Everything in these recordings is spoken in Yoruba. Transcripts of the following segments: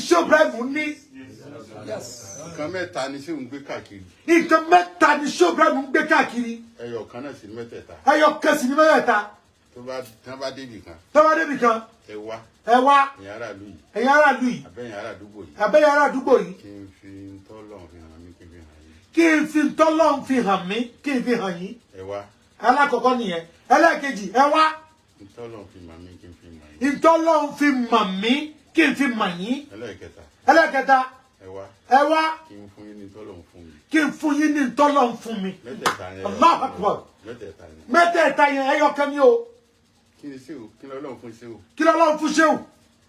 Shehu Ibrahim ní. Nǹkan mẹ́ta ni Ṣéhù ń gbé káàkiri. Nǹkan mẹ́ta ni Shehu Ibrahim ń gbé káàkiri. Ẹyọ kan náà sì ní mẹ́tẹ̀ẹ̀ta. Ẹyọ kan sì ní mẹ́tẹ̀ẹ̀ta. Tó bá tán bá débì kan, Tó bá débì kan, ẹ wá, ẹ wá, ẹ̀yin aráàlú yìí, ẹ̀yin aráàlú yìí, àbẹ́yìn ará àdúgbò yìí, àbẹ́yìn ará àdúgbò yìí, kí n fi tọ́lọ́run fi hàn mí, kí n fi hàn yín. Kí n fi tọ́lọ́run fi hàn mí, kí n fi hàn yín. Ẹ wá. Alákọ̀ọ́kọ́ nìyẹn. Ẹlẹ́ẹ̀kejì, ẹ wá. Ntọ́lọ́run fi mà mí, kí n fi mà yín. Ìtọ́lọ́run fi mà mí, kí n fi mà yín. Ẹlẹ́ẹ̀kẹta, Ẹlẹ́ẹ̀kẹta, ẹ wá, ẹ wá, kí n fún yín ní tọ́lọ́run fún mi. Kí n fún yín ní tọ́lọ́run fún mi. Mẹ́tẹ̀ẹ̀ta yẹn. Allahu Akbar. Mẹ́tẹ̀ẹ̀ta yẹn. Mẹ́tẹ̀ẹ̀ta yẹn, ẹyọ kan ní o. Kí ni Ṣéhù? Kí lọ́lọ́run fún Ṣéhù? Kí lọ́lọ́run fún Ṣéhù?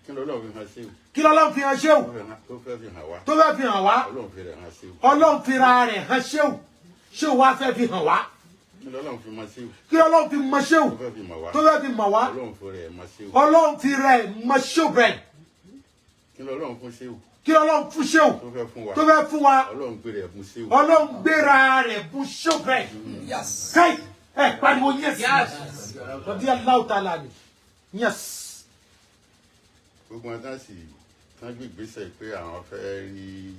Kí lọ́lọ́run fi hàn Ṣéhù? Kí lọ́lọ́run fi hàn Ṣéhù? Tó fẹ́ fi hàn wá. Tó fẹ́ fi hàn wá. Ọlọ́run fi rẹ̀ hàn Ṣéhù. Ọlọ́run fi ra rẹ̀ hàn Ṣéhù. Ṣéhù wá fẹ́ fi hàn wá. Kí lọ́lọ́run fi mọ Ṣéhù? Kí lọ́lọ́run fi mọ Ṣéhù? Tó fẹ́ fi mọ̀ wá. Tó fẹ́ fi mọ̀ wá. Ọlọ́run fi rẹ̀ mọ Ṣéhù. Ọlọ́run fi rẹ̀ mọ Ṣéhù rẹ̀. Kí lọ́lọ́run fún Ṣéhù? Kí lọ́lọ́run fún Ṣéhù? Tó fẹ́ fún wa. Tó fẹ́ fún wa. Ọlọ́run gbé rẹ̀ fún Ṣéhù. Ọlọ́run gbéra rẹ̀ fún Ṣéhù rẹ̀. Káì, ẹ pariwo yes. Rọ̀dí Allahu ta'ala ni yes. Gbogbo wọn tán sì tán gbé ìgbésẹ̀ pé àwọn fẹ́ rí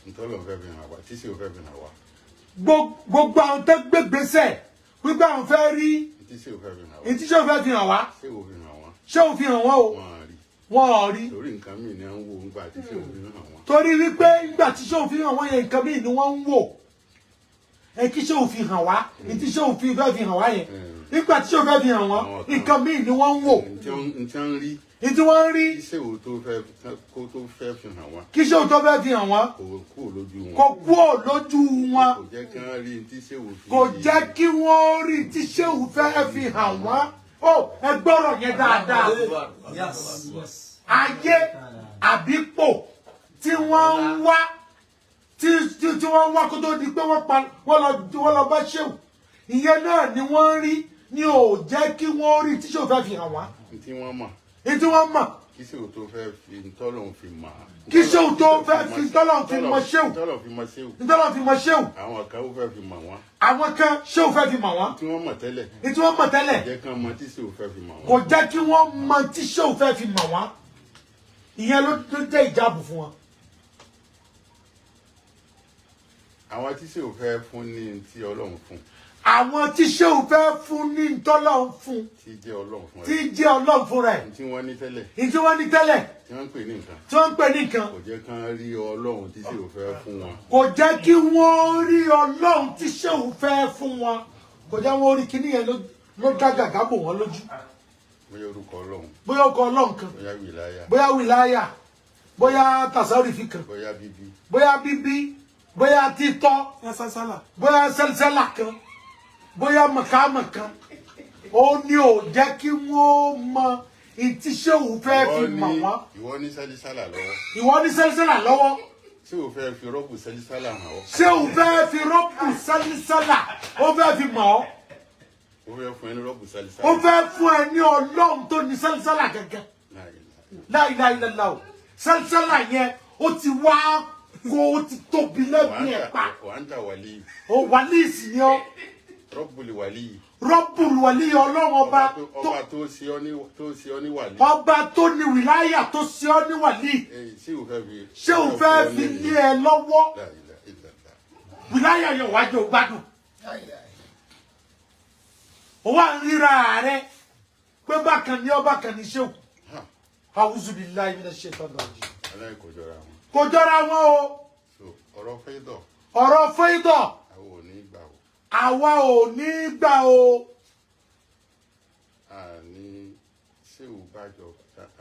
ntọ́lọ́run fẹ́ fi hàn wá, tí Ṣéhù fẹ́ fi hàn wá. Gbogbo àwọn tó gbé gbèsè wípé àwọn fẹ́ rí tí Ṣéhù fẹ́ fi hàn wá, ìtí Ṣéhù fẹ́ fi hàn wá, Ṣéhù fi hàn wá, Ṣéhù fi hàn wọ́n o. Wọn à rí. Wọ́n ò rí. Torí nǹkan míì ni à ń wò ńgbà tí Ṣéhù fi hàn wọ́n. Torí wípé nígbà tí Ṣéhù fi hàn wọ́n yẹn, nǹkan míì ni wọ́n ń wò. Ẹ kí Ṣéhù fi hàn wá, ìtí Ṣéhù fi fẹ́ fi hàn wá yẹn, nígbà tí Ṣéhù fẹ́ fi hàn wọ́n, nǹkan míì ni wọ́n ń wò. Ntí wọ́n ń rí, ìtí wọ́n ń rí, kí Ṣéhù tó fẹ́ kó tó fẹ́ fi hàn wọ́n, kí Ṣéhù tó fẹ́ fi hàn wọ́n, kò kúrò lójú wọn. Kò kúrò lójú wọn. Kò jẹ́ kí wọ́n rí tí Ṣéhù fi. Kò jẹ́ kí wọ́n rí tí Ṣéhù fẹ́ fi hàn wọ́n. Ó ẹ gbọ́rọ̀ yẹn dáadáa. Ayé àbípò tí wọ́n ń wá, tí wọ́n ń wá kó tó di pé wọ́n pa wọ́n lọ bá Ṣéhù, ìyẹn náà ni wọ́n ń rí ni ò jẹ́ kí wọ́n rí tí Ṣéhù fẹ́ fi hàn wọ́n. Ntí wọ́n mọ̀, ní tí wọ́n mọ̀, kí Ṣéhù tó fẹ́ fi ntọ́lọ́run fi mọ̀. Kí Ṣéhù tó fẹ́ fi ntọ́lọ́run fi mọ̀ Ṣéhù. Ntọ́lọ́run fi mọ̀ Ṣéhù. Nítorí fi mọ̀ Ṣéhù. Àwọn kan ó fẹ́ fi mọ̀ wọ́n. Àwọn kan, Ṣéhù fẹ́ fi mọ̀ wọ́n. Tí wọ́n mọ̀ tẹ́lẹ̀, ní tí wọ́n mọ̀ tẹ́lẹ̀, jẹ́ kán mọ̀ tí Ṣéhù fẹ́ fi mọ̀ kò wọ́n. jẹ́ kí wọ́n mọ̀ tí Ṣéhù fẹ́ fi mọ̀ wọ́n. Ìyẹn ló jẹ́ ìjáàbù fún wọn. Àwọn tí Ṣéhù fẹ́ fún ní tí Ọlọ́run fún, Àwọn tí Ṣéhù fẹ́ fún ní ntọ́lọ́run fún, tí jẹ́ Ọlọ́run fún tí ẹ, jẹ́ Ọlọ́run fún rẹ̀, tí wọ́n ní tẹ́lẹ̀, ní tí wọ́n ní tẹ́lẹ̀, tí wọ́n ń pè ní nǹkan, tí wọ́n ń pè ní nǹkan, kò jẹ́ kán rí Ọlọ́run tí Ṣéhù fẹ́ fún wọn. Kò jẹ́ kí wọ́n rí Ọlọ́run tí Ṣéhù fẹ́ fún wọn. Kò jẹ́ wọ́n rí kíní yẹn, ló dá gàgá bò wọ́n lójú. Bóyá orúkọ Ọlọ́run, Bóyá ọkọ̀ Ọlọ́run kan, bóyá wìláyà, bóyá wìláyà, bóyá tàṣàrífì kan, bóyá bíbí, bóyá bíbí, bóyá títọ́, bóyá sẹ́lsẹ́là kan, bóyá mọ̀kámọ̀ kan, ó ní ò jẹ́ kí wọ́n mọ ìtí Ṣéhù fẹ́ fi mọ̀ wọ́n. Ìwọ ní sẹ́lísálà lọ́wọ́. Ìwọ ní sẹ́lsẹ́là lọ́wọ́. Ṣéhù fẹ́ fi rọ́bù sẹ́lísálà hàn ọ́? Ṣéhù fẹ́ fi rọ́pù sẹ́lsẹ́là, ó fẹ́ fi mọ̀ ọ́. Ó fẹ́ fún ẹ ní rọ́bù sẹ́lísálà. Ó fẹ́ fún ẹ ní Ọlọ́run tó ní sẹ́lsẹ́là gẹ́gẹ́. La ilaha illallah. Sẹ́lsẹ́là yẹn, ó ti wá kó ó ti tóbi lẹ́bi ẹ̀ pa. Wà á ń tà wàlí. Ó wà ní ìsìn yẹn. Rọ́bùlì wàlí. Rọ́pù wàlí, Ọlọ́run ọba tó Ọba tó ṣe ọ́ ní wàlí. Ọba tó ní wìláyà, tó ṣe ọ́ ní wàlí. Ṣéhù fẹ́ fi. Ṣé o fẹ́ fi lé ẹ lọ́wọ́? La ilaha illallah. Wìláyà yẹn wájú ò gbádùn, ó wà ń ríra rẹ pé bákan ní ọba kan ní ṣéwù. Ha. A'udhu billahi minash shaitani rajim. Aláì kò jọra wọn. Kò jọra wọn o. So ọ̀rọ̀ fẹ́dọ̀, Ọ̀rọ̀ fẹ́dọ̀, àwọn ò ní gbà o. Àwa ò ní gbà o. Àní Ṣéhù bá jọ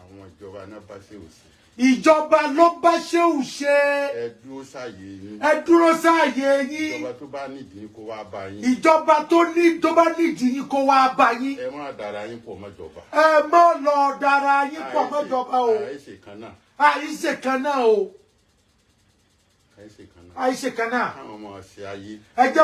àwọn ìjọba náà bá Ṣéhù sí. Ìjọba ló bá ṣéwù ṣe. Ẹ dúró sáàyè yín. Ẹ dúró sáàyè yín. Ìjọba tó bá nídìí kó wá bá yín. Ìjọba tó bá nídìí yín, kó wá bá yín. Ẹ má dara yín pọ̀ mọ́jọba. Ẹ má lọ dara yín pọ̀ mọ́jọba o. Àìṣe kan náà. Àìṣe kan náà o. Àìṣe kan náà. Àìṣe kan náà. Káwọn ọmọ ṣe ayé. Ẹ jẹ́